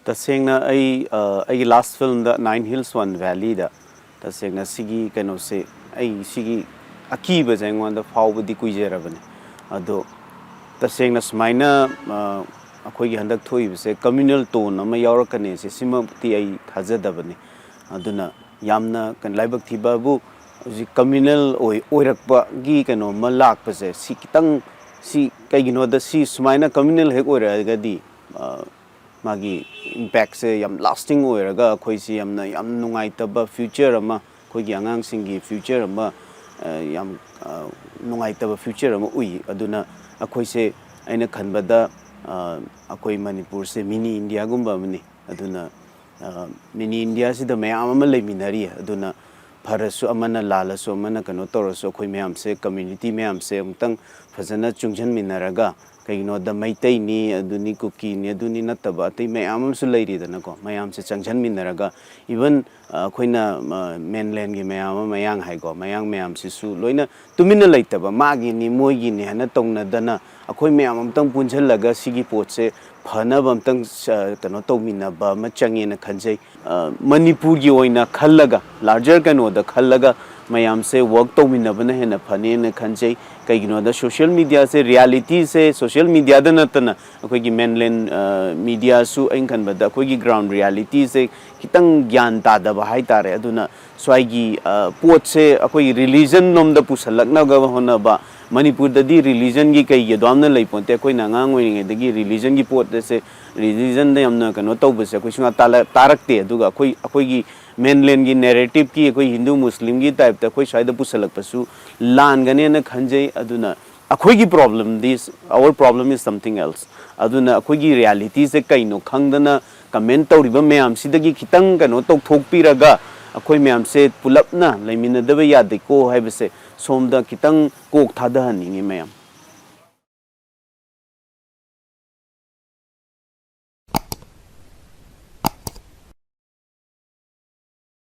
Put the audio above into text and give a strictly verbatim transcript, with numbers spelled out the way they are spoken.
ꯇꯁꯦꯡꯅ ꯑꯩ ꯑ, ꯑꯩꯒꯤ ꯂꯥꯁ ꯐꯤꯂꯝꯗ ꯅꯥꯏꯟ ꯍꯤꯜꯁ ꯋꯥꯟ ꯚꯦꯂꯤꯗ ꯇꯁꯦꯡꯅ ꯁꯤꯒꯤ ꯀꯩꯅꯣꯁꯦ, ꯑꯩ ꯁꯤꯒꯤ ꯑꯀꯤꯕꯁꯦ ꯑꯩꯉꯣꯟꯗ ꯐꯥꯎꯕꯗꯤ ꯀꯨꯏꯖꯔꯕꯅꯤ꯫ ꯑꯗꯣ ꯇꯁꯦꯡꯅ ꯁꯨꯃꯥꯏꯅ ꯑ, ꯑꯩꯈꯣꯏꯒꯤ ꯍꯟꯗꯛ ꯊꯣꯛꯏꯕꯁꯦ ꯀꯝꯃ꯭ꯌꯨꯅꯦꯜ ꯇꯣꯟ ꯑꯃ ꯌꯥꯎꯔꯛꯀꯅꯤ ꯁꯦ, ꯁꯤꯃꯛꯇꯤ ꯑꯩ ꯊꯥꯖꯗꯕꯅꯤ꯫ ꯑꯗꯨꯅ ꯌꯥꯝꯅ ꯀꯩꯅꯣ, ꯂꯥꯏꯕꯛ ꯊꯤꯕꯕꯨ ꯍꯧꯖꯤꯛ ꯀꯝꯃ꯭ꯌꯨꯅꯦꯜ ꯑꯣꯏ ꯑꯣꯏꯔꯛꯄꯒꯤ ꯀꯩꯅꯣꯝꯃ ꯂꯥꯛꯄꯁꯦ, ꯁꯤ ꯈꯤꯇꯪ, ꯁꯤ ꯀꯩꯒꯤꯅꯣꯗ ꯁꯤ ꯁꯨꯃꯥꯏꯅ ꯀꯝꯃ꯭ꯌꯨꯅꯦꯜ ꯍꯦꯛ ꯑꯣꯏꯔꯛꯑꯒꯗꯤ ꯑ, ꯃꯥꯒꯤ ꯏꯝꯄꯦꯛꯁꯦ ꯌꯥꯝ ꯂꯥꯁꯇꯤꯡ ꯑꯣꯏꯔꯒ ꯑꯩꯈꯣꯏꯁꯤ ꯌꯥꯝꯅ ꯌꯥꯝ ꯅꯨꯡꯉꯥꯏꯇꯕ ꯐ꯭ꯌꯨꯆꯔ ꯑꯃ, ꯑꯩꯈꯣꯏꯒꯤ ꯑꯉꯥꯡꯁꯤꯡꯒꯤ ꯐ꯭ꯌꯨꯆꯔ ꯑꯃ ꯑ, ꯌꯥꯝ ꯑ, ꯅꯨꯡꯉꯥꯏꯇꯕ ꯐ꯭ꯌꯨꯆꯔ ꯑꯃ ꯎꯏ꯫ ꯑꯗꯨꯅ ꯑꯩꯈꯣꯏꯁꯦ, ꯑꯩꯅ ꯈꯟꯕꯗ ꯑ, ꯑꯩꯈꯣꯏ ꯃꯅꯤꯄꯨꯔꯁꯦ ꯃꯤꯅꯤ ꯏꯟꯗꯤꯌꯥꯒꯨꯝꯕ ꯑꯃꯅꯤ꯫ ꯑꯗꯨꯅ ꯃꯤꯅꯤ ꯏꯟꯗꯤꯌꯥꯁꯤꯗ ꯃꯌꯥꯝ ꯑꯃ ꯂꯩꯃꯤꯟꯅꯔꯤ꯫ ꯑꯗꯨꯅ ꯐꯔꯁꯨ ꯑꯃꯅ, ꯂꯥꯜꯂꯁꯨ ꯑꯃꯅ, ꯀꯩꯅꯣ ꯇꯧꯔꯁꯨ ꯑꯩꯈꯣꯏ ꯃꯌꯥꯝꯁꯦ, ꯀꯝꯃ꯭ꯌꯨꯅꯤꯇꯤ ꯃꯌꯥꯝꯁꯦ ꯑꯃꯨꯛꯇꯪ ꯐꯖꯅ ꯆꯨꯡꯁꯤꯟꯃꯤꯟꯅꯔꯒ, ꯀꯩꯒꯤꯅꯣꯗ ꯃꯩꯇꯩꯅꯤ, ꯑꯗꯨꯅꯤ, ꯀꯨꯀꯤꯅꯤ, ꯑꯗꯨꯅꯤ ꯅꯠꯇꯕ ꯑꯇꯩ ꯃꯌꯥꯝ ꯑꯃꯁꯨ ꯂꯩꯔꯤꯗꯅꯀꯣ, ꯃꯌꯥꯝꯁꯦ ꯆꯪꯁꯤꯟꯃꯤꯟꯅꯔꯒ, ꯏꯚꯟ ꯑꯩꯈꯣꯏꯅ ꯃꯦꯟꯂꯦꯟꯒꯤ ꯃꯌꯥꯝ ꯑꯃ, ꯃꯌꯥꯡ ꯍꯥꯏꯀꯣ, ꯃꯌꯥꯡ ꯃꯌꯥꯝꯁꯤꯁꯨ ꯂꯣꯏꯅ ꯇꯨꯃꯤꯟꯅ ꯂꯩꯇꯕ, ꯃꯥꯒꯤꯅꯤ ꯃꯣꯏꯒꯤꯅꯤ ꯍꯥꯏꯅ ꯇꯧꯅꯗꯅ, ꯑꯩꯈꯣꯏ ꯃꯌꯥꯝ ꯑꯝꯇꯪ ꯄꯨꯟꯁꯤꯜꯂꯒ ꯁꯤꯒꯤ ꯄꯣꯠꯁꯦ ꯐꯅꯕ ꯑꯝꯇꯪ ꯀꯩꯅꯣ ꯇꯧꯃꯤꯟꯅꯕ ꯑꯃ ꯆꯪꯉꯦꯅ ꯈꯟꯖꯩ꯫ ꯃꯅꯤꯄꯨꯔꯒꯤ ꯑꯣꯏꯅ ꯈꯜꯂꯒ, ꯂꯥꯔꯖꯔ ꯀꯩꯅꯣꯗ ꯈꯜꯂꯒ ꯃꯌꯥꯝꯁꯦ ꯋꯥꯔꯛ ꯇꯧꯃꯤꯟꯅꯕꯅ ꯍꯦꯟꯅ ꯐꯅꯦꯅ ꯈꯟꯖꯩ꯫ ꯀꯩꯒꯤꯅꯣꯗ ꯁꯣꯁꯤꯌꯦꯜ ꯃꯤꯗꯤꯌꯥꯁꯦ, ꯔꯤꯌꯦꯂꯤꯇꯤꯁꯦ ꯁꯣꯁꯤꯌꯦꯜ ꯃꯤꯗꯤꯌꯥꯗ ꯅꯠꯇꯅ ꯑꯩꯈꯣꯏꯒꯤ ꯃꯦꯟꯂꯦꯟ ꯃꯤꯗꯤꯌꯥꯁꯨ, ꯑꯩꯅ ꯈꯟꯕꯗ ꯑꯩꯈꯣꯏꯒꯤ ꯒ꯭ꯔꯥꯎꯟ ꯔꯤꯌꯦꯂꯤꯇꯤꯁꯦ ꯈꯤꯇꯪ ꯒ꯭ꯌꯥꯟ ꯇꯥꯗꯕ ꯍꯥꯏꯇꯥꯔꯦ꯫ ꯑꯗꯨꯅ ꯁ꯭ꯋꯥꯏꯒꯤ ꯄꯣꯠꯁꯦ ꯑꯩꯈꯣꯏꯒꯤ ꯔꯤꯂꯤꯖꯟ ꯂꯣꯝꯗ ꯄꯨꯁꯜꯂꯛꯅꯕ ꯍꯣꯠꯅꯕ, ꯃꯅꯤꯄꯨꯔꯗꯗꯤ ꯔꯤꯂꯤꯖꯟꯒꯤ ꯀꯩꯒꯤ ꯑꯗꯨꯌꯥꯝꯅ ꯂꯩ ꯄꯣꯟꯇꯦ꯫ ꯑꯩꯈꯣꯏꯅ ꯑꯉꯥꯡ ꯑꯣꯏꯔꯤꯉꯩꯗꯒꯤ ꯔꯤꯂꯤꯖꯟꯒꯤ ꯄꯣꯠ ꯑꯁꯦ, ꯔꯤꯂꯤꯖꯟꯗ ꯌꯥꯝꯅ ꯀꯩꯅꯣ ꯇꯧꯕꯁꯦ ꯑꯩꯈꯣꯏ ꯁꯨꯡꯇꯥ ꯇꯥꯔꯛꯇꯦ꯫ ꯑꯗꯨꯒ ꯑꯩꯈꯣꯏ, ꯑꯩꯈꯣꯏꯒꯤ ꯃꯦꯟꯂꯦꯟꯒꯤ ꯅꯦꯔꯦꯇꯤꯞꯀꯤ, ꯑꯩꯈꯣꯏ ꯍꯤꯟꯗꯨ ꯃꯨꯁꯂꯤꯝꯒꯤ ꯇꯥꯏꯞꯇ ꯑꯩꯈꯣꯏ ꯁ꯭ꯋꯥꯏꯗ ꯄꯨꯁꯜꯂꯛꯄꯁꯨ ꯂꯥꯟꯒꯅꯦꯅ ꯈꯟꯖꯩ꯫ ꯑꯗꯨꯅ ꯑꯩꯈꯣꯏꯒꯤ ꯄ꯭ꯔꯣꯕ꯭ꯂꯦꯝꯗꯤ, our problem is something else꯫ ꯑꯗꯨꯅ ꯑꯩꯈꯣꯏꯒꯤ ꯔꯤꯌꯦꯂꯤꯇꯤꯁꯦ ꯀꯩꯅꯣ ꯈꯪꯗꯅ ꯀꯃꯦꯟ ꯇꯧꯔꯤꯕ ꯃꯌꯥꯝꯁꯤꯗꯒꯤ ꯈꯤꯇꯪ ꯀꯩꯅꯣ ꯇꯧꯊꯣꯛꯄꯤꯔꯒ, ꯑꯩꯈꯣꯏ ꯃꯌꯥꯝꯁꯦ ꯄꯨꯂꯞꯅ ꯂꯩꯃꯤꯟꯅꯗꯕ ꯌꯥꯗꯦꯀꯣ ꯍꯥꯏꯕꯁꯦ ꯁꯣꯝꯗ ꯈꯤꯇꯪ ꯀꯣꯛ ꯊꯥꯗꯍꯟꯅꯤꯡꯉꯤ ꯃꯌꯥꯝ꯫